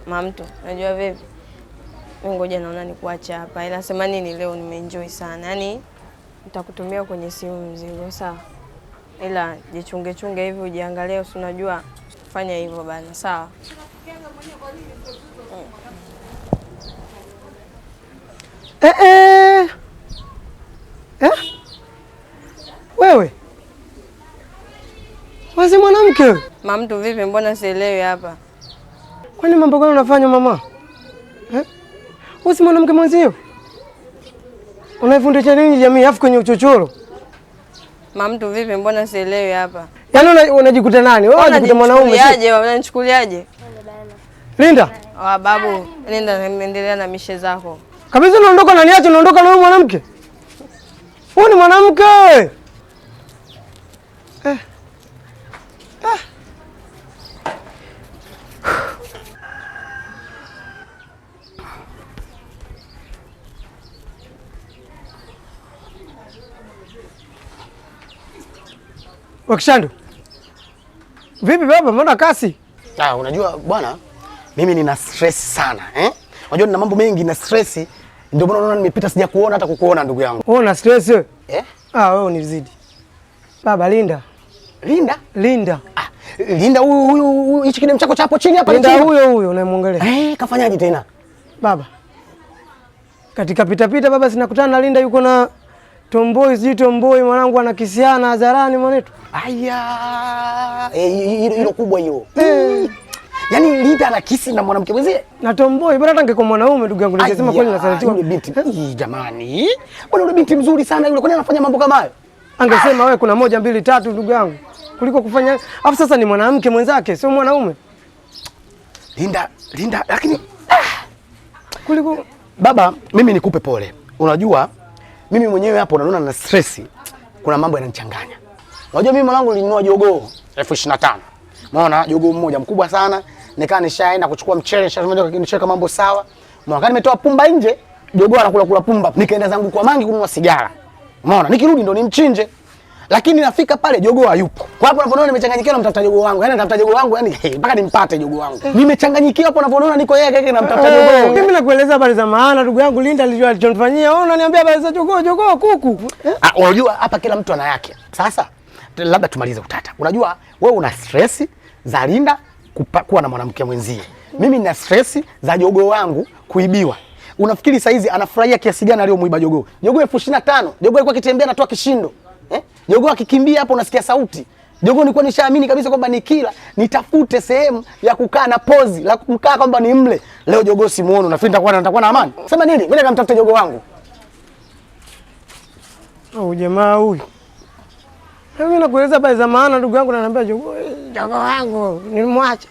Mamtu, unajua vipi? Mimi ngoja naona nikuache hapa. Ila sema nini leo nimeenjoy sana. Yaani nitakutumia kwenye simu mzigo, sawa? Ila jichunge chunge hivi ujiangalie, si unajua fanya hivyo bana, sawa? Eh, eh. Eh? Wewe wazi mwanamke wewe. Mamtu vipi, mbona sielewi hapa? Kwani mambo gani unafanya mama? Eh? Wewe si mwanamke mwenzio? Unaifundisha nini jamii afu kwenye uchochoro? Mamtu vipi, mbona sielewi hapa? Yaani unajikuta nani? Wewe unajikuta mwanaume. Unanichukuliaje? Unanichukuliaje? Linda. Ah, babu, nenda endelea na mishe zako. Kabisa unaondoka na niache, unaondoka na huyu mwanamke? Huyu ni mwanamke wewe. Eh. Eh. Wakishandu. Vipi baba, mbona kasi? Ah, unajua bwana, mimi nina stress sana, eh? Unajua nina mambo mengi na stress, ndio maana unaona nimepita sija kuona hata kukuona ndugu yangu. Wewe una stress wewe? Eh? Ah, wewe unizidi. Baba, Linda. Linda? Linda. Ah, Linda huyu huyu hichi kidem chako cha hapo chini hapa Linda huyo huyo unayemwongelea. Eh, kafanyaje tena? Baba. Katika pita pita baba sinakutana na Linda yuko na Tomboi, sijui Tomboi mwanangu anakisiana hadharani mwanetu. Aya, hilo kubwa hilo. Yaani Linda anakisi na mwanamke mwenzie? Na Tomboi bora hata angekuwa mwanaume ndugu yangu ningesema kweli nasalitiwa. Yule binti, jamani. Bwana yule binti mzuri sana yule, kwani anafanya mambo kama hayo? Angesema wewe kuna 1 2 3 ndugu yangu. Kuliko kufanya. Alafu sasa ni mwanamke mwenzake, sio mwanaume. Linda, Linda lakini kuliko baba, mimi nikupe pole. Unajua mimi mwenyewe hapo unaona na stress. Kuna mambo yananichanganya. Unajua mimi mwanangu nilinunua jogoo 25,000. Umeona jogoo mmoja mkubwa sana, nikaa nishaenda kuchukua mchele, nishaweka mambo sawa. Mwaka nimetoa pumba nje, jogoo anakula kula pumba. Nikaenda zangu kwa mangi kununua sigara. Umeona? Nikirudi ndo nimchinje. Lakini nafika pale jogoo hayupo. Kwa hapo unapoona nimechanganyikiwa namtafuta jogoo wangu. Yaani natafuta jogoo wangu yani mpaka nimpate jogoo wangu. Nimechanganyikiwa hapo unapoona niko yeye keke namtafuta jogoo. Mimi nakueleza habari za maana ndugu yangu Linda alichonifanyia. Wewe unaniambia habari za jogoo, jogoo kuku. Ah, unajua hapa kila mtu ana yake. Sasa labda tumalize utata. Unajua wewe una stress za Linda kuwa na mwanamke mwenzie. Mimi nina stress za jogoo wangu kuibiwa. Unafikiri saizi anafurahia kiasi gani aliyomuiba jogoo? Jogoo 25,000. Jogoo alikuwa akitembea anatoa kishindo. Eh? Jogoo akikimbia hapo unasikia sauti. Jogoo nilikuwa nishaamini kabisa kwamba nikila nitafute sehemu ya kukaa na pozi la kumkaa kwamba ni mle. Leo jogoo simuoni, nafikiri nitakuwa na amani. Sema nini? Mimi nikamtafuta jogoo wangu. Oh, jamaa huyu. Mimi nakueleza habari za maana ndugu yangu, ananiambia jogoo, jogoo wangu nilimwacha.